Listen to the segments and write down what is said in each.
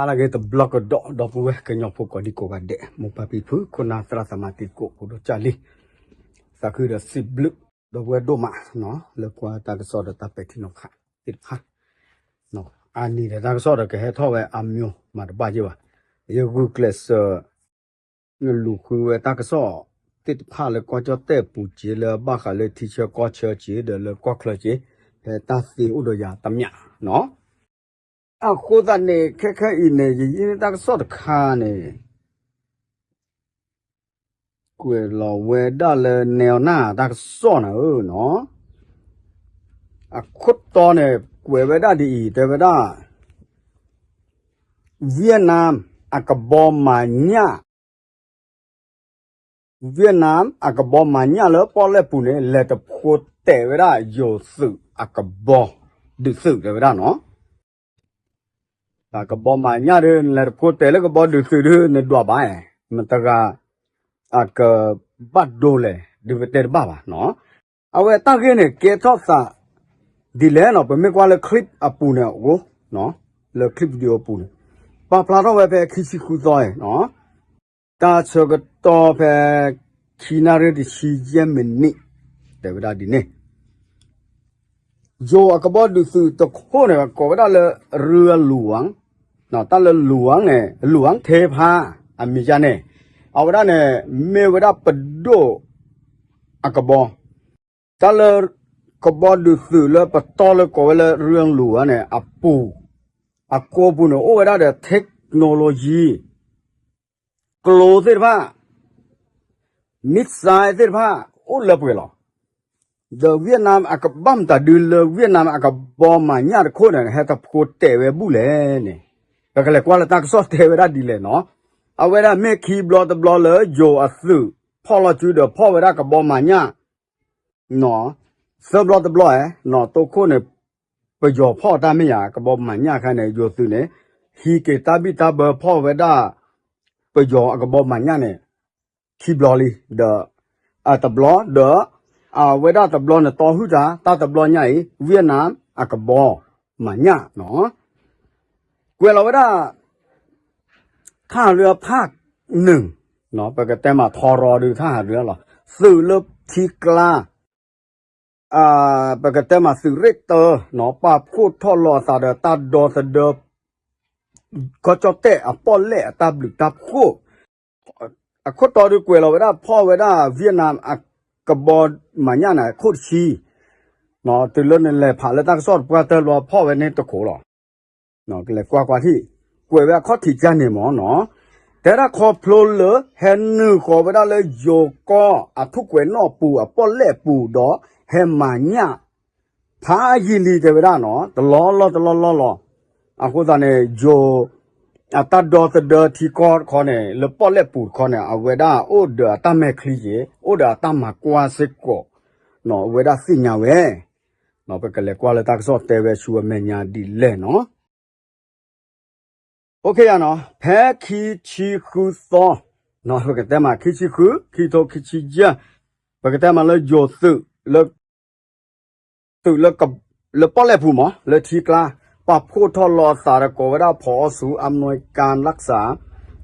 ဟါလၢအဂ့ၤတဘျီကဒီး ဒီပုၢ်ဝဲၢ်ကညီဖိကိးဒံကိးဂၤဒဲး မိၢ်ပၢ်ဖံဖု ခိၣ်နၢ်သရၣ်သမါတံၤသကိး ဖိဒိၣ်ကၢ်လံ, သးခုဒီးစံးဘျုး ဒီပုၢ်ဝဲၢ်ဒိၣ်မးနီၤ လၢကွၢ်တၢ်ကစီၣ်ဒီးတၢ်ပဲာ်ထံနီၤဖးသ့ၣ်တဖၣ်, အနံၤဒီးတၢ်ကစီၣ်ဒီးကဟဲထီၣ်ဝဲအမျိုးမးတဘၣ်ယဲၢ်ဘၣ်, ယဂုာ်ကျဲးစၢး လူၤဃုဝဲတၢ်ကစီၣ်သ့ၣ်တဖၣ်လၢကီၢ်ကၠီၣ်တဲၣ်ပူၤက့ၤ လၢဘၣ်ဃးလၢထံဆၢကီၢ်ဆၢက့ၤ ဒီးလၢကီၢ်ချၢက့ၤ ဖဲတၢ်သ့အိၣ်ဒီးယၤတမံၤနီၤ. အဃိသတးန့ၣ် ခဲခဲအံၤန့ၣ် ယယဲၢ်တၢ်ကစီၣ်တခါန့ၣ် ကွဲးလီၤဝဲဒၣ်လၢနဲအီၤနၢ်တၢ်ကစီၣ်နၤဧၢနီၤ, အခိၣ်တီန့ၣ် ကွဲးဝဲဒၣ်ဒ်အံၤ တဲဝဲဒၣ် Vietnam အကဘီမၤညၣ် Vietnam အကဘီမၤညၣ်လၢပီၣ်လဲၣ်ပူၤန့ၣ် လဲၤတဖိးတဲာ်ဝဲဒၣ်ယိၤသုးအကဘီဒုးသုးတဲဝဲဒၣ်နီၤ. ကဘီမၤညၣ်ဒုး လဲၤတဖိးတဲာ်လၢကဘီဒုးသုးဒုး နဒွးဘၣ်, မတၤတဂၤ အကဘၣ်ဒိလဲၣ် ဒုးပတဲတဘၣ်ဘၣ်နီၤ. အဝဲတၢ်ဂ့ၢ်န့ၣ် ကဲထီၣ်သးဒ်လဲၣ်နီၤ ပမ့ၢ်ကွၢ်လၢ clip အပူၤန့ၣ်အဂီၢ်, လၢ clip video အပူၤန့ၣ် ပာ်ဖျါထီၣ်ဝဲဖဲခံဆံဃုသီနီၤ တၢ်ဆၢကတီၢ်ဖဲ ခံနၣ်ရံၣ်တဆံယဲၢ်မံးနံး တဲဝဲဒၣ်ဒ်န့ၣ်, ယိၤအကဘီဒုးသုးတခိၣ်န့ၣ် ကိးဝဲဒၣ်လၢ Ruang Luang, တၢ်လၢ Luang န့ၣ် Luang ထဲဖါ အမံၤယါန့ၣ်, အဝဲဒၣ်န့ၣ် မ့ၢ်ဝဲဒၣ်ပဒိၣ်အကဘီ, တၢ်လၢ ကဘီဒုးသုးလၢပတီၢ်လၢကိးဝဲလၢ Ruang Luang န့ၣ် အပူၤ အကိပူၤန့ၣ် အိၣ်ဝဲဒၣ်ဒီး technology ကျိသ့ၣ်တဖၣ် missile သ့ၣ်တဖၣ် အိၣ်လၢပှဲၤလီၤ. ဒီး Vietnam အကဘၣ်မတၤဒုးလၢ Vietnam အကဘီမၤညၣ်တခိၣ်န့ၣ် ဟဲတဖိးတဲာ်ဝဲဘူၣ်လဲၣ်န့ၣ်, ပကလဲၤကွၢ်လၢတၢ်ကစီၣ်တဲဝဲဒၣ်ဒ်လဲၣ်နီၤ. အဝဲဒၣ်မ့ၢ်ခံဘျီတဘျီလၢယိၤအသုး ဖီၣ်လီၤစုဒီးဖီၣ်ဝဲဒၣ်ကဘီမၤညၣ် သၢဘျီတဘျီဧါ, တိခိၣ်န့ၣ် ပယီၤဖီၣ်တၢ်မ့ၢ်ယါ ကဘီမၤညၣ်ခါန့ၣ် ယိၤသုးန့ၣ် ဟံးက့ၤတၢ်ဘံၣ်တၢ်ဘၢဖီၣ်ဝဲဒၣ် ပယီၤအကဘီမၤညၣ်န့ၣ် ခံဘျီလံ, ဒီး အတဘျီ ဒီး အဝဲဒၣ်တဘျီန့ၣ် တီဟုၣ်တၢ် တၢ်တဘျီညါအံၤ Vietnam အကဘီမၤညၣ်နီၤ ကွဲးလီၤဝဲဒၣ် ထၣ်ရၢဖးနုာ်, ပကတဲမးထီရီဒုးထၣ်ရၢလီၤ, သုးလၢထံကျါ ပကတဲမးသုးရ့ၣ်တၢ ပာ်ဖှိၣ်ထီၣ်လီၤအသးဒီးတၢ်ဒီသဒၢ ကီၢ်ကၠီၣ်တဲၣ်အပီၣ်လဲၣ်အတၢ်ဘျုးတၢ်ဖှိၣ်, အခိၣ်တီဒုးကွဲးလီၤဝဲဒၣ်ဖီၣ်ဝဲဒၣ် Vietnam အကဘီမၤညၣ်န့ၣ် ခိၣ်တဆံ, တုၤလၢနလဲၤဖးလၢတၢ်ကစီၣ်တပှၢ်တၢၢ်လီၤဖီၣ်ဝဲန့ၣ်တခိၣ်လီၤ. ကလဲၤကွၢ်ကွၢ်ထံၣ်, ကွဲးဝဲအခီၣ်ထံးကၢ်န့ၣ်မ့ၢ်နီၤ, တဲဒၣ်ခီဖျိလၢ ဟဲနုာ်ဃီၤဝဲဒၣ်လၢယိၤကီၢ်အထူၣ်ကွဲးနီၣ်ပူၤအပီၣ်လဲၣ်ပူၤဒီး ဟဲမၤညၣ် ဖးယံာ်လံတဲဝဲဒၣ်နီၤ, တလီၢ်လီၢ်တလီၢ်လီၢ်လီၤ. အဃိသတးန့ၣ် ယိၤ အတၢ်ဒီသဒၢထံကီၢ်တခီန့ၣ် လၢပီၣ်လဲၣ်ပူၤတခီန့ၣ် အဝဲဒၣ်အိၣ်ဒီးအတၢ်မဲာ်ချံက့ၤ အိၣ်ဒီးအတၢ်မၤကွၢ်စ့ၢ်ကီး, အဝဲဒၣ်သ့ၣ်ညါဝဲ, ပကလဲၤကွၢ်လၢတၢ်ကစီၣ်တဲဝဲဆူအမဲာ်ညါဒ်လဲၣ်နီၤ. အိၣ်ခ့ယါနီၤ, ဖဲခံဆံဃုသီ, ပကတဲမးခံဆံဃု, ခံထိခံဆံယဲၢ်, ပကတဲမးလၢယိၤသုးလၢ သုးလၢ လၢပီၣ်လဲၣ်ပူၤမး လၢထံကျါ, ပာ်ဖှိၣ်ထီၣ်လီၤအသးဒီးကိးဝဲဒၣ်ဖီအီၣ်ဆူ အမနွဲကၣ် รักษา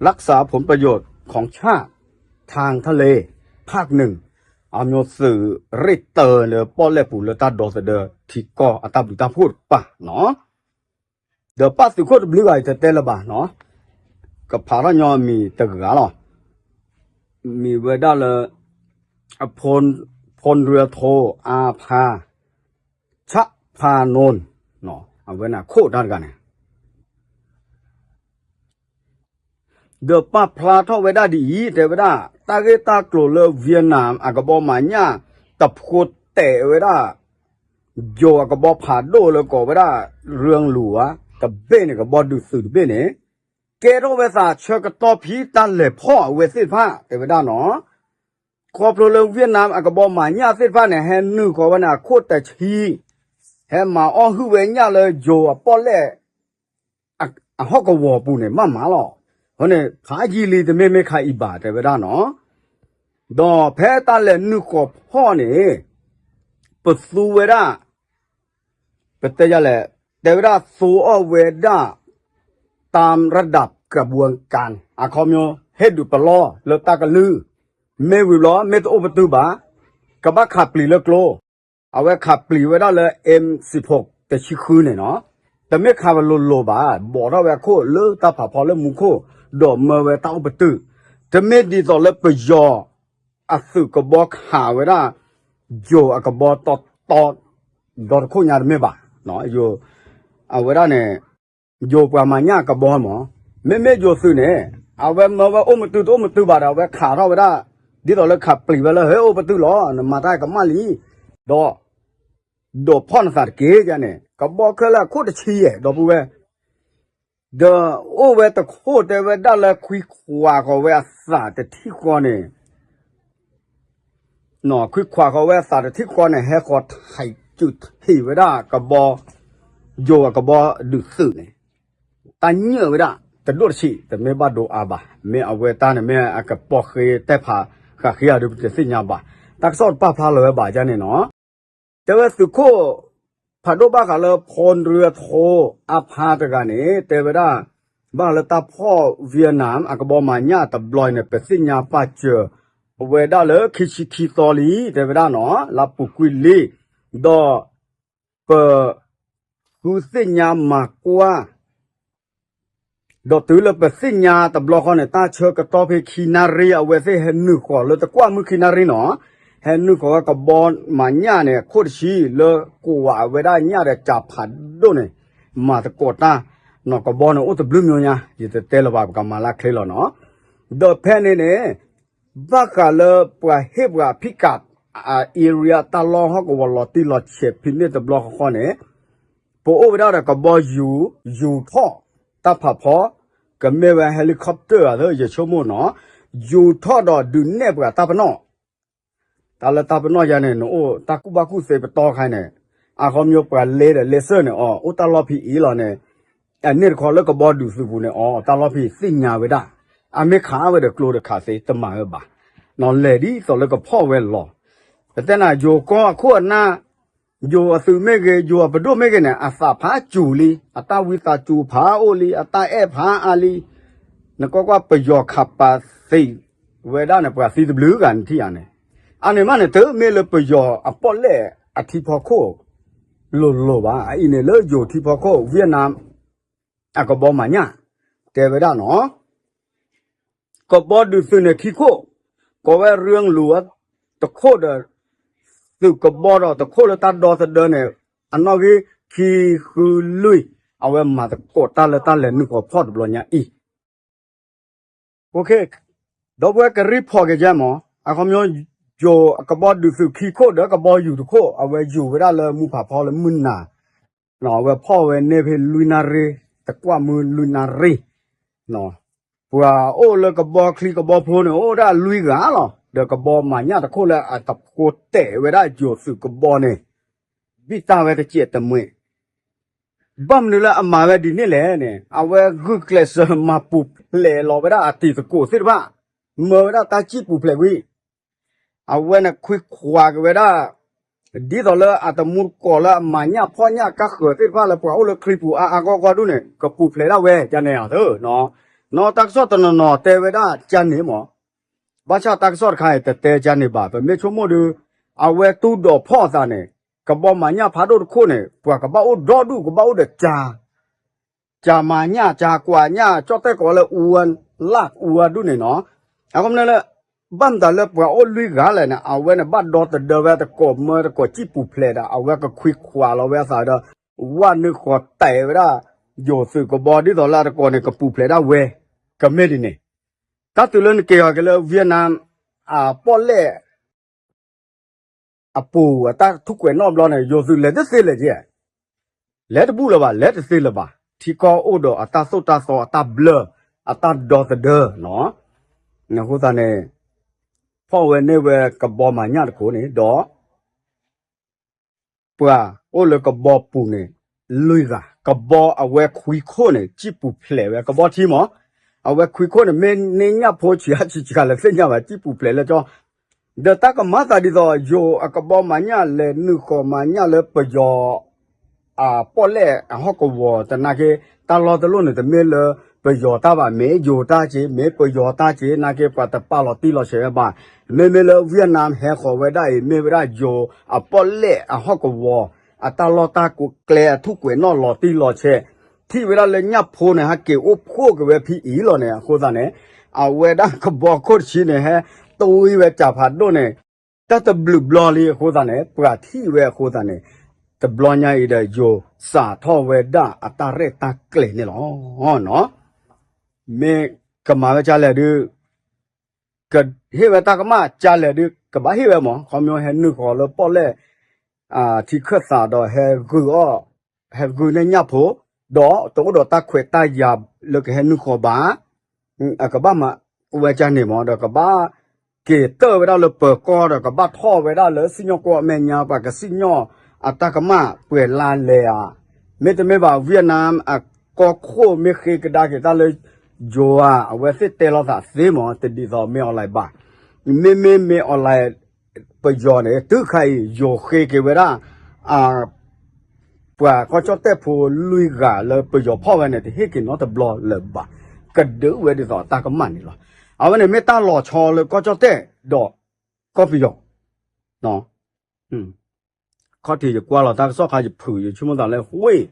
รักษาผลประโยชน์ของชาติ ทางทะเล ภาคหนึ่ง အမျိုးသုးရ့ၣ်တၢလၢပီၣ်လဲၣ်ပူၤလၢတၢ်ဒီသဒၢထံကီၢ်အတၢ်ဘျုးတၢ်ဖှိၣ်တပၤနီၤ ဒီးပၣ်သုးခိၣ်တဘျုးဂၤအံၤတဲတဲလၢၤဘၣ်နီၤ, ကဖးထီၣ်ညီအမံၤတဂၤလီၤ. မံၤဝဲဒၣ်လၢ အ พลเรือโท อาภา ชะพานนท์ အဝဲန့ၣ်ခိၣ်တၢ်တဂၤန့ၣ် ဒီးပာ်ဖျါထီၣ်ဝဲဒၣ်ဒ်အံၤ တဲဝဲဒၣ် တၢ်ဂ့ၢ်တၢ်ကျိၤလၢ Vietnam အကဘီမၤညၣ် တဖိးတဲာ်ဝဲဒၣ် ယိၤအကဘီဖးဒိၣ်လၢကိးဝဲဒၣ် ရၢလူၤဧါ တဘ့ၣ်န့ၣ် ကဘီဒုးသုးတဘ့ၣ်န့ၣ် ကဲထီၣ်ဝဲသးဆၢကတီၢ်ဖဲတၢ်လဲၤဖီၣ်အဝဲသ့ၣ်တဖၣ် တဲဝဲဒၣ်နီၤ ခီဖျိလၢ Vietnam အကဘီမၤညၣ်သ့ၣ်တဖၣ်န့ၣ် ဟဲနုာ်ဃီၤဝဲန့ၣ် အခိၣ်တဆံ ဟဲမၤအီၣ်ဟုၣ်ဝဲညၣ်လၢယိၤအပီၣ်လဲၣ် အဟီၣ်ကဝီၤပူၤန့ၣ် ဘၣ်မးလီၤ. အဃိန့ၣ် ဖးယံာ်လံတမ့ၢ်မ့ၢ်ခါအံၤဘၣ် တဲဝဲဒၣ်နီၤ. ဒီးဖဲတၢ်လဲၤနုာ်ဃီၤဖီၣ်န့ၣ် ပသူဝဲဒၣ် ပတဲယၤလဲၣ် တဲဝဲဒၣ်သူအီၣ်ဝဲဒၣ် ตามระดับกระบวนการ အခီပညီ ဟ့ၣ်ဒုးပလီၢ်လၢတၢ်ကလုၢ်, မ့ၢ်ဝံၤဘျီ မ့ၢ်တအိၣ်ပတုာ်ဘၣ်, ကဘၣ်ခးပျံၤလၢကျိ, အဝဲခးပျံၤဝဲဒၣ်လၢ M sixteen တဆံဃုန့ၣ်နီၤ, တမ့ၢ်ခးဝဲလိၤလိၤဘၣ်, ဘိးထီၣ်ဝဲအခိၣ်လၢတၢ်ဖးဖီလၢမူခိၣ်, ဒီးမၢဝဲတၢ်အိၣ်ပတုာ်, တမ့ၢ်ဒ်သိးလၢပယီၤ အသုးကဘီခးဝဲဒၣ် ယိၤအကဘီတီတီ ဒီတခိၣ်ညါတမ့ၢ်ဘၣ်, ယိၤ အဝဲဒၣ်န့ၣ် ယိၤပှၤမၤညၣ်ကဘီမး, မ့မ့ၢ်ယိၤသုးန့ၣ် အဝဲမၢဝဲအိၣ်မတုာ်တအိၣ်မတုာ်ဘၣ်ဒီး အဝဲခးထီၣ်ဝဲဒၣ် ဒ်သိးလၢခးပျံၤဝဲလၢ ဟဲအိၣ်ပတုာ်လီၤ နမၤတၢ်ကမၣ်လံ, ဒီး ဒိးဖီၣ်နသးတက့ၢ်န့ၣ် ကဘီခဲလၢာ်အခိၣ်တဆံယဲၢ် ဒီပုၢ်ဝဲၢ် ဒီးအိၣ်ဝဲတခိၣ်တဲဝဲဒၣ်လၢခွံခွးဃီၤဝဲအသးတထံၣ်ဃီန့ၣ်, ခွံခွးဃီၤဝဲအသးတထံၣ်ဃီန့ၣ် ဟဲဃီၤထံးစုးထံးဝဲဒၣ်ကဘီ, ယိၤအကဘီဒုးသုးန့ၣ်, တၢ်ညၣ်ဝဲဒၣ် တဒိၣ်တဆံး တမ့ၢ်ဘၣ်ဒိအါဘၣ်, မ့ၢ်အဝဲတၢ်န့ၣ် မ့ၢ်အကပီၤဃ့တဲဖးဃာ်ဃ့ဧါဒီး ပတသ့ၣ်ညါဘၣ်, တၢ်ကစီၣ်တပာ်ဖျါလီၤဝဲဘၣ်ဒ်န့ၣ်နီၤ, တဲဝဲသုးခိၣ် ဖးဒိၣ်ဘၣ်ဃးလၢ ဖီနရံအထိအါဖါတဂၤန့ၣ် တဲဝဲဒၣ် ဘၣ်ဃးလၢတၢ်ဖီၣ် Vietnam အကဘီမၤညၣ်တဘျီအံၤန့ၣ် ပသ့ၣ်ညါပာ်စၢၤအဝဲဒၣ်လၢခံဆံခံသီလံ တဲဝဲဒၣ်နီၤ လါပူၤကွံာ်လံ, ဒီး ပ ဃုသ့ၣ်ညါမၤကွၢ် ဒီးတုၤလၢပသ့ၣ်ညါတဘျီဃီန့ၣ် တၢ်ဆၢကတီၢ်ဖဲခံနၣ်ရံၣ် အဝဲသ့ၣ်ဟဲနုာ်ဃီၤလၢတကွၢ်မုၢ်ခံနၣ်ရံၣ်နီၤ, ဟဲနုာ်ဃီၤဝဲကဘီမၤညၣ်န့ၣ် အခိၣ်တဆံလၢကွၢ်ဝဲဒၣ်ညၣ်ဒီးကၢ်ဖးဒိၣ်န့ၣ်, မၤသကိးတၢ်, နီၤကဘီန့ၣ်အိၣ်တဘျုးမျိုးညါ ယတတဲလၢၤဘၣ် ပကမၤလၢချ့လီၤနီၤ, ဒီးဖဲန့ၣ်န့ၣ် ဘၣ်ဃးလၢပှၤဟ့ၣ်ပှၤဖံးကး area တၢ်လီၢ်ဟီၣ်ကဝီၤလီၤတံၢ်လီၤဆဲးဖဲန့ၣ်တဘျီဃီဃီန့ၣ်, ပအိၣ်ဝဲဒၣ်ဒီးကဘီယူၤ, ယူၤထီၣ်, တၢ်ဖးဖီ, ကမ့ၢ်ဝဲ helicopter အသး ယဆိကမိၣ်နီၤ, ယူၤထီၣ်ဒီးဒုးနဲၣ်ပှၤတၢ်ပနီၣ် တၢ်လၢတၢ်ပနီၣ်ယါန့ၣ် နအိၣ်တၢ်ကူၣ်ဘၣ်ကူၣ်သ့ပတီၢ်ခါန့ၣ်, အခီပညီပှၤလဲဒီးလဲစၢၢ်န့ၣ်အီၤ အိၣ်တၢ်လီၢ်ဖဲအံၤလီၤန့ၣ်, အန့ၣ်တခီလၢကဘီဒုးသုးပူၤန့ၣ်အီၤ တၢ်လီၢ်ဖဲသ့ၣ်ညါဝဲဒၣ်, အမ့ၢ်ခးဝဲဒီးကျိတခးသ့တမၤဝဲဘၣ်, နီၤလဲၤဒ်သိးလၢကဖီၣ်ဝဲလီၤ, ပတဲနၤ ယိၤကီၢ်အခိၣ်အနၢ် ယိၤအသုးမ့ၢ်ဂ့ၤ ယိၤအပဒိၣ်မ့ၢ်ဂ့ၤန့ၣ် အသးဖးစူၤလံ, အတၢ်ဝံသးစူၤဖးအိၣ်လံ, အတၢ်အဲၣ်ဖးအါလံ, နကွၢ်ကွၢ်ပယီၤခးပာ်သံးဝဲဒၣ်န့ၣ် ပှၤသံတဘျုးဂၤနထံၣ်ဧါန့ၣ်, အန့ၣ်မးန့ၣ် တမ့ၢ်လၢပယီၤအပီၣ်လဲၣ်အထံဖီခိၣ်လိၤလိၤဘၣ်, အအံၤန့ၣ်လၢယိၤထံဖီခိၣ် Vietnam အကဘီမၤညၣ်, တဲဝဲဒၣ်နီၤ ကဘီဒုးသုးန့ၣ်ခံခိၣ်, ကိးဝဲရၢလူၤတခိၣ်ဒီး သုးကဘီဒီးတခိၣ်လၢတၢ်ဒီသဒၢန့ၣ်, အနီၣ်ဂံၢ်ခံဃုလွံၢ်, အဝဲမၤသကိးတၢ်လၢတၢ်လဲၤနုာ်ဃီၤဖီၣ်တဘျီညါအံၤ ဒီပုၢ်ဝဲၢ်ကရံၣ်ဖီၣ်က့ၤကဲမး, အခီပညီ ယိၤအကဘီဒုးသုးခံခိၣ်ဒီးကဘီယူၤတခိၣ် အဝဲယူၤဝဲဒၣ်လၢမူဖးဖီလၢမုၢ်နၤ, အဝဲဖီၣ်ဝဲန့ၢ်ဖဲလွံၢ်နၣ်ရံၣ်, တကွၢ်မုၢ်လွံၢ်နၣ်ရံၣ်, ပှၤအိၣ်လၢကဘီချံကဘီဖိန့ၣ် အိၣ်ဝဲဒၣ်လွံၢ်ဂၤလီၤ. ဒီးကဘီမၤညၣ်တခိၣ်လၢအတဖိတဲာ်ဝဲဒၣ်ယိၤသုးကဘီန့ၣ် ဘံၣ်တၢ်ဝဲတစဲးတမှဲး, ဘၣ်မနုၤလၢအမၤဝဲဒ်န့ၣ်လဲၣ်န့ၣ် အဝဲဂုာ်ကျဲးစၢးမၤပူၤဖျဲးလီၤဝဲဒၣ်အတံၤသကိးသ့ၣ်တဖၣ်, မၢဝဲဒၣ်တၢ်စံၣ်ပူၤဖျဲးကွံာ် အဝဲန့ၣ်ခွံခွးက့ၤဝဲဒၣ် ဒ်သိးလၢအတမူတကိးလၢအမၤညၣ်ဖီၣ်ညၣ်ကါဃၢၤသ့ၣ်တဖၣ်လၢပှၤအိၣ်လၢခရံာ်ပူၤအါအါဂီၢ်ဂီၢ်ဒၣ်န့ၣ် ကပူၤဖျဲးဒၣ်ဝဲ ကန့ၣ်ဧါသၢ, နီၢ်တၢ်ကစီၣ်တနီၤနီၤတဲဝဲဒၣ်ကန့ၣ်မး, ဘၣ်ဆၣ်တၢ်ကစီၣ်တခါအံၤတတဲကန့ၣ်ဘၣ်, ပမ့ၢ်ဆိကမိၣ်ဒီး အဝဲတူၢ်ဒီးဖီၣ်အသးန့ၣ် ကဘီမၤညၣ်ဖးဒိၣ်တခိၣ်န့ၣ် ပှၤကဘၣ်အိၣ်ဒီဒူၣ် ကဘၣ်အိၣ်ဒီးကၢ ကၢမၤညၣ် ကၢကွၢ်ညၣ် ကၠီၣ်တဲၣ်ကိးလၢအူဝဲ လၢအူဝဲဒၣ်န့ၣ်နီၤ, အခီပညီလၢ ဘၣ်မတၤလၢပှၤအိၣ်လွံၢ်ဂၤလဲၣ်န့ၣ် အဝဲန့ၣ်ဘၣ်ဒီသဒၢဝဲတကိးမၢတကိးစံၣ်ပူၤဖျဲးဒီး အဝဲကခွံခွးလီၤဝဲအသးဒီး ဝဲနုာ်ဃီၤတဲာ်ဝဲဒၣ် ယိၤသုးကဘီဒ်သိးလၢအတကိးန့ၣ် ကပူၤဖျဲးဒၣ်ဝဲ ကမ့ၢ်ဒ်န့ၣ်, တၢ်တုၤလၢနက့ၤအီၤက့ၤလၢ Vietnam အပီၣ်လဲၣ် အပူၤအတၢ်ထူၣ်ကွဲးနီၣ်ဘျီန့ၣ် ယိၤသုးလဲၤတသ့လၢၤက့ၤ, လဲၤတဘူၣ်လၢၤဘၣ် လဲၤတသ့လၢၤဘၣ်, ထံကီၢ်အိၣ်ဒီးအတၢ်သိၣ်တၢ်သီအတၢ်ဘျၢ အတၢ်ဒီသဒၢနီၤ, အဃိသတးန့ၣ် ဖီၣ်ဝဲန့ၢ်ဝဲကဘီမၤညၣ်တခိၣ်န့ၣ်ဒီး ပှၤအိၣ်လၢကဘီပူၤန့ၣ် လွံၢ်ဂၤ, ကဘီအဝဲခွံခိၣ်န့ၣ် စံၣ်ပူၤဖျဲးဝဲ ကဘီထံမး, အဝဲခွံခိၣ်န့ၣ် မ့ၢ်န့ၢ်ညၣ်ဖိဆံးအါဆံးဆံးလဲၣ်သ့ၣ်ညါဘၣ် စံၣ်ပူၤဖျဲးလၢကၠီ, ဒီးတၢ်ကမၤသးဒ်သိး ယိၤအကဘီမၤညၣ်လဲၤနုာ်ဃီၤမၤညၣ်လၢပယီၤ အပီၣ်လဲၣ်အဟီၣ်ကဝီၤ သနာ်က့ တၢ်လီၢ်တလီၢ်န့ၣ် တမ့ၢ်လၢပယီၤတၢ်ဘၣ်, မ့ၢ်ယိၤတၢ်က့, မ့ၢ်ပယီၤတၢ်က့ သနာ်က့ ပှၤတပာ်လီၤတံၢ်လီၤဆဲးဝဲဘၣ်. မ့မ့ၢ်လၢ Vietnam ဟဲဃီၤဝဲဒၣ်အံၤ မ့ၢ်ဝဲဒၣ်ယိၤအပီၣ်လဲၣ်အဟီၣ်ကဝီၤ အတၢ်လီၢ်တၢ်ကျဲအထူၣ်ကွဲးနီၣ်လီၤတံၢ်လီၤဆဲး, ထံၣ်ဝဲဒၣ်လၢညၣ်ဖိန့ၣ် ဟဲက့ၤအိၣ်ဖှိၣ်က့ၤဝဲဖဲအံၤလီၤန့ၣ် အဃိသတးန့ၣ် အဝဲဒၣ်ကဘီခိၣ်တဆံန့ၣ် ဟဲတဝံဝဲကၠးဖးဒိၣ်န့ၣ် တၢ်တဘျုးဘျီလံအဃိသတးန့ၣ် ပှၤထံၣ်ဝဲအဃိသတးန့ၣ် တဘျီညါအံၤဒီး ယိၤစးထီၣ်ဝဲဒၣ်အတၢ်ရဲၣ်တၢ်ကျဲၤန့ၣ်လီၤ. မ့ၢ်ကမၤဝဲကၢ်လဲၣ်ဒုး ကဟ့ၣ်ဝဲတၢ်ကမၣ်ကၢ်လဲၣ်ဒုး ကဘၣ်ဟ့ၣ်ဝဲမး, ခီဖျိဟဲနုာ်ဃီၤလၢပီၣ်လဲၣ် ထံခၢၣ်သးဒီးဟဲဂုာ်အီၤ, ဟဲဂုာ်န့ၢ်ညၣ်ဖိ, ဒီးတအိၣ်ဒီးတၢ်ခွဲးတၢ်ယာ်လၢကဟဲနုာ်ဃီၤဘၣ် အကဘၣ်မၤဝဲကၢ်န့ၣ်မး ဒီးကဘၣ်က့ၤတၢၢ်ဝဲဒၣ်လၢပၢၤကီၢ်ဒီး ကဘၣ်ထီၣ်ဝဲဒၣ်လၢစံၣ်ညီၣ်ကွီၢ်အမဲာ်ညါ ပှၤကစံၣ်ညီၣ်အတၢ်ကမၣ်ပှဲၤလါလဲၤဧါ. မ့တမ့ၢ်ဘၣ် Vietnam အကီၢ်ခိၣ်မ့ၢ်ဃ့ကဒါက့ၤတၢ်လၢယိၤဧါ အဝဲသ့ၣ်တဲလိာ်သးသ့မး တဒ်သိးမ့ၢ် online ဘၣ်. မ့မ့ၢ်မ့ၢ် online ပယီၤန့ၣ် တုၤခါအံၤ ယိၤဃ့က့ၤဝဲဒၣ် ပှၤကီၢ်ကၠီၣ်တဲၣ်ဖိလွံၢ်ဂၤလၢပယီၤဖီၣ်ဝဲန့ၣ် တဟ့ၣ်က့ၤနီတဘျီလၢၤဘၣ်. ကဒုးဝဲဒ်သိးအတၢ်ကမၣ်န့ၣ်လီၤ. အဝဲန့ၣ်မ့ၢ်တၢ်လီၤဆီလၢကီၢ်ကၠီၣ်တဲၣ်ဒီးကီၢ်ပယီၤ ခီၣ်ထံးယကွၢ်လီၤတၢ်ကစီၣ်ခါယဖုး ယဆိကမိၣ်သးလၢ ဝ့ၢ်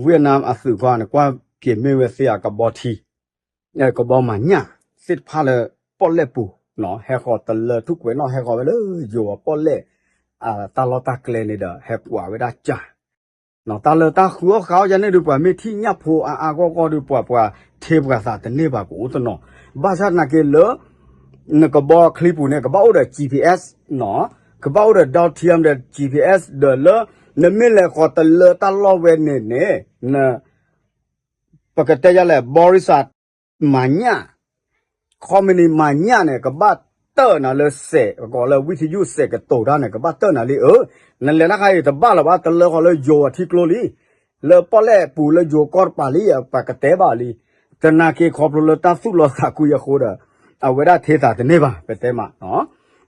Vietnam အသုးခွါန့ၣ် ကွၢ်က့ၤမ့ၢ်ဝဲသ့ၣ်အကဘီထံ ကဘီမၤညၣ်သ့ၣ်တဖၣ်လၢပီၣ်လဲၣ်ပူၤ ဟဲဃီၤတလၢထူၣ်ကွဲးနီၣ် ဟဲဃီၤဝဲလၢယိၤအပီၣ်လဲၣ် တၢ်လီၢ်တၢ်ကျဲန့ၣ်ဒီး ဟဲကွၢ်ဝဲဒၣ်ကၢ် တၢ်လၢတၢ်ဃုအီၣ်ဃုအီယါန့ၣ်ဒုး ပှၤမ့ၢ်ထံၣ်ညၣ်ဖိအါအါဂီၢ်ဂီၢ်ဒုး ပှၤပှၤထ့ပှၤသးတန့ၢ်ဘၣ်ကအိၣ်တနီၤ, ဘၣ်ဆၣ်သနာ်က့လၢ နကဘီချံပူၤန့ၣ် ကဘၣ်အိၣ်ဒီး GPS နီၤ, ကဘၣ်အိၣ်ဒီး downtown ဒီး GPS ဒီးလၢ နမ့ၢ်လဲၤဃီၤတလၢတၢ်လီၢ်ဝဲန့ၣ်န့ၣ် န ပကတဲယါလဲၣ် ဘီရံစၢ် မၤညၣ် ခီမနံၤမၤညၣ်န့ၣ် ကဘၣ်တၢၢ်နၤလၢစဲး ကီးလၢဝံထယုၢ်စဲးကတိၤတၢ်န့ၣ် ကဘၣ်တၢၢ်နၤလံဧၢ, နလဲၤတၢ်ခါအံၤတဘၣ်လၢၤဘၣ် တလၢဃီၤလၢယိၤအထံကျိလံ, လၢပီၣ်လဲၣ်ပူၤလၢယိၤကီၢ်တပၤလံ ပှၤကတဲဘၣ်လံ, သနာ်က့ခီဖျိလၢတၢ်သူၣ်လီၤသးကွံအဃိဒီး အဝဲဒၣ်ထ့သးတန့ၢ်ဘၣ် ပတဲမး,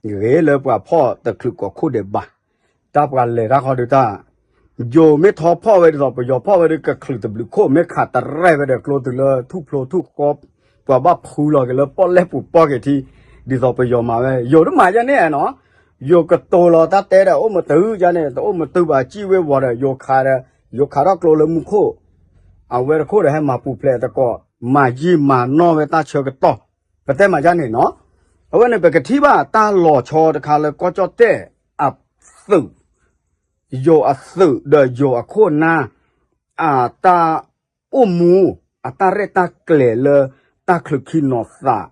ဂ့ၤလၢပှၤဖီၣ်တချုးကိးခိၣ်ဒဲးဘၣ် တၢ်ပှၤလဲၤတၢ်ဃီဒုးတၢ် ယိၤမ့ၢ်ထီဖီၣ်ဝဲဒ်သိး ပယီၤဖီၣ်ဝဲဒုး ကချုးတဘျုးခိၣ် မ့ၢ်ခးတရဲၣ်ဝဲဒီးကျိတုၤလၢထူၣ်ဖျိထူၣ်ဃီ, ပှၤဘၣ်ဖှူလီၤက့ၤလၢပီၣ်လဲၣ်ပူၤပီၢ်က့ၤထံ, ဒ်သိးပယီၤမၤဝဲ ယိၤတမၤယဲန့ၣ်နီၤ, ယိၤကတိၤလီၤတၢ်တဲဒီး အိၣ်မတုၤယါန့ၣ် တအိၣ်မတုၤဘၣ် စံၣ်ဝ့ၤဝီၤဒီး ယိၤခးဒီး ယိၤခးထီၣ်ကျိလၢမူခိၣ်, အဝဲတခိၣ်ဒီးဟဲမၤပူၤဖျဲးသကိး မၤယံာ်မၤနီၢ်ဝဲတၢ်ဆၢကတီၢ်, ပတဲမၤယါန့ၣ်နီၤ, အဝဲန့ၣ် ပကထံၣ်ဘၣ်တၢ်လီၤဆီတခါလၢကီၢ်ကၠီၣ်တဲၣ်အသုး ယိၤအသုးဒီးယိၤအခိၣ်နၢ် အတၢ်အိၣ်မူ အတၢ်ရဲၣ်တၢ်ကျဲၤလၢ တၢ်ချုးခံနီၤသး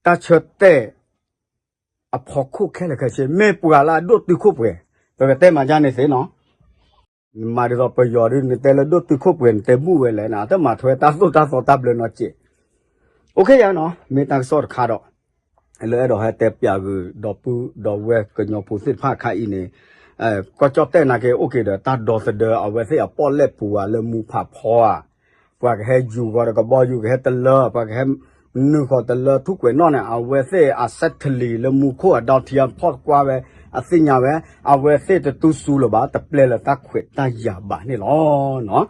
တၢ်ဆၢတဲာ် အဖီခိၣ်ခဲလၢာ်ခဲဆ့ မ့ၢ်ပှၤလၢအဒိၣ်တုာ်ခိၣ်ပှဲၤ, ပကတဲမၤယါန့ၣ်သ့နီၤ, မၤဒ်သိးပယီၤဒုး နတဲလၢဒိၣ်တုာ်ခိၣ်ပှဲၤ နတဲဘူၣ်ဝဲလဲၣ် နတမၤထွဲတၢ်သိၣ်တၢ်သီတၢ်ဘျၢနီတစဲး အိၣ်ခ့ယါနီၤ မ့ၢ်တၢ်ကစီၣ်တခါဒီး လၢအဲၣ်ဒိးဟဲတဲပၠးဂုာ် ဒီပုၢ်ဒီဝဲၢ်ကညီဖိသ့ၣ်တဖၣ်ခါအံၤန့ၣ်, ကီၢ်ကၠီၣ်တဲၣ်နာ်က့ အိၣ်က့ၤဒီးတၢ်ဒီသဒၢ အဝဲသ့ၣ်အပီၣ်လဲၣ်ပူၤဧါ လၢမူဖးဖီဧါ, ပှၤကဟဲယူၤဃီၤဒီးကဘီယူၤ ကဟဲတလၢ ပှၤကဟဲနုာ်ဃီၤတလၢထူၣ်ကွဲးနီၣ်န့ၣ် အဝဲသ့ၣ်အ settling လၢမူခိၣ်အ downtown ဖီၣ်ကွၢ်ဝဲ အသ့ၣ်ညါဝဲ အဝဲသ့ၣ်တတူၢ်စူၤလၢၤဘၣ် တပျဲလၢၤတၢ်ခွဲးတၢ်ယာ်ဘၣ်န့ၣ်လီၤ.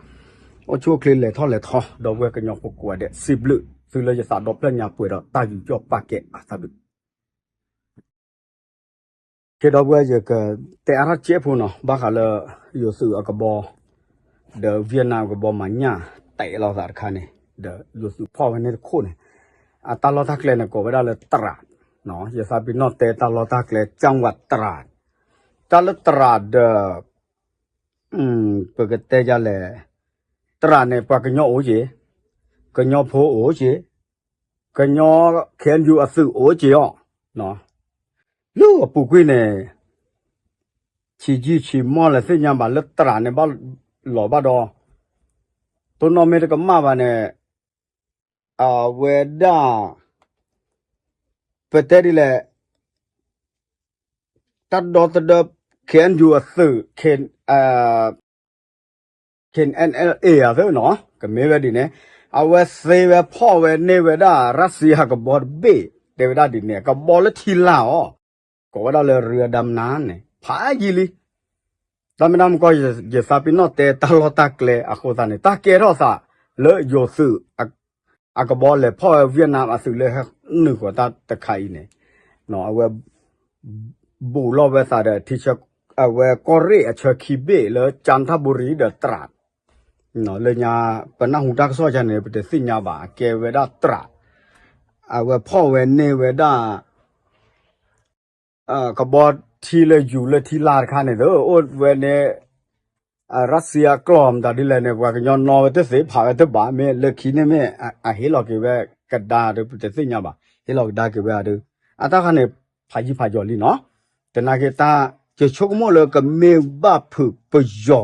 အိၣ်ဆူၣ်အိၣ်ချ့လဲၤထီၣ်လဲၤထီ ဒီပုၢ်ဝဲၢ်ကညီဖိကိးဂၤဒဲး စံးဘျုးသုလၢယသးဒီဖျၢၣ်ညါပှဲၤဒီးတၢ်ယူးယီၣ်ပာ်ကဲအသးဒုး ကဲဒီပုၢ်ဝဲၢ် ယကတဲအါထီၣ်ကဲးဖိနီၤ ဘၣ်ဃးလၢ ယိၤသုးအကဘီ ဒီး Vietnam အကဘီမၤညၣ် တဲလီၤသးတခါန့ၣ် ဒီးယိၤသုးဖီၣ်ဝဲန့ၣ်တခိၣ်န့ၣ် အတၢ်လီၢ်တၢ်ကျဲန့ၣ် ကိးဝဲဒၣ်လၢတရး, ယသးပ့ၤနီၣ်တဲတၢ်လီၢ်တၢ်ကျဲ ကၠၣ်ဝးတရး, တၢ်လၢတရးဒီး ပကတဲယါလဲၣ်, တရးန့ၣ် ပှၤကညီအိၣ်က့ၤ, ကညီဖိအိၣ်က့ၤ, ကညီ K N U အသုးအိၣ်က့ၤအီၤ, လၢအပူၤကွံာ်န့ၣ် ဆံးယံာ်ဆံးမီၢ်လဲၣ်သ့ၣ်ညါဘၣ် လၢတရးန့ၣ်ဘၣ်လီၤဘၣ်ဒီး တိၢ်နီၣ်မ့ၢ်တကမၣ်ဘၣ်န့ၣ် အဝဲဒၣ် ပတဲဒ်လဲၣ် တၢ်ဒီသဒၢ K N U အသုး K N L A အသုးနီၤ ကမ့ၢ်ဝဲဒ်န့ၣ် အဝဲသ့ဝဲဖီၣ်ဝဲန့ၢ်ဝဲဒၣ် Russia ကဘီတဘ့ၣ် တဲဝဲဒၣ်ဒ်န့ၣ် ကဘီလၢထံလာ်အီၤ ကိးဝဲဒၣ်လၢ Río Damná န့ၣ် ဖးယံာ်လံ တၢ်မ့ၢ်တၢ်မကီ ယသးပ့ၤနီၣ်တဲတၢ်လီၢ်တၢ်ကျဲအဃိသတးန့ၣ် တၢ်ကဲထီၣ်သးလၢယိၤသုး အကဘီလဲၤဖီၣ်ဝဲ Vietnam အသုးလၢဟဲနုာ်ဃီၤတၢ်တခါအံၤန့ၣ် အဝဲ ဘူးလီၤဝဲသးဒီး အဝဲကီၢ်ရ့ၣ်အဆၢခံဘ့ၣ်လၢ ကၠၣ်ထၣ်ဘူရံဒီးတြး လၢညါ ပနၢ်ဟူတၢ်ကစီၣ်ယါန့ၣ် ပတသ့ၣ်ညါဘၣ် အကဲဝဲဒၣ်တြး အဝဲဖီၣ်ဝဲန့ၢ်ဝဲဒၣ် ကဘီထံလၢယူၤလၢထံလာ်တခါန့ၣ် အိၣ်ဝဲန့ၣ် ရၢၡံအကျီၢ်မတၤဒ်လဲၣ်န့ၣ် ပှၤကညီနီၣ်ဝဲတသ့ဖးဝဲတဘၣ် မ့ၢ်လၢခံန့ၣ်မ့ၢ် အဟ့ၣ်လီၤက့ၤဝဲကဒါဒီး ပတသ့ၣ်ညါဘၣ် ဟ့ၣ်လီၤကဒါက့ၤဝဲဒၣ် အတၢ်ခါန့ၣ် ဖးယံၤဖးယီၤလံနီၤ သနာ်က့တၢ် ယဆိကမိၣ်လၢကမ့ၢ်ဘၣ်ဖုးပယီၤ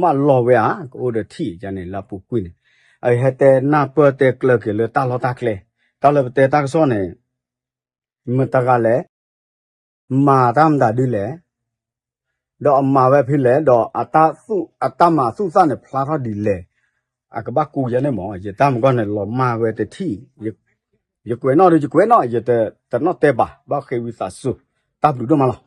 မၢလီၤဝဲဧါ ကအိၣ်ဒီးထံၣ်ယါန့ၣ် လၢအပူၤကွံာ်န့ၣ် အဟဲတဲနၢ်ပၢၢ်တဲကျၢၤက့ၤလၢတၢ်လီၢ်တၢ်ကျဲ တၢ်လၢပတဲတၢ်ကစီၣ်န့ၣ် မတၤတဂၤလဲၣ် မၤတၢ်မတၤဒ်လဲၣ် ဒီးအမၤဝဲဖဲလဲၣ် ဒီးအတၢ်မၤသူၣ်သၣ်န့ၣ် ဖျါထီၣ်ဒ်လဲၣ် အကဘၣ်ကူယါန့ၣ်မး ယတၢ်မကီၢ်န့ၣ် လီၤမၢ်ဝဲတထံၣ် ယကွဲးနီၣ်ဒီးယကွဲးနီၣ် ယတနီၣ်တဲဘၣ် ဘၣ်ဃ့ဝံသးစူၤ တၢ်ဘျုးဒိၣ်မးလီၤ.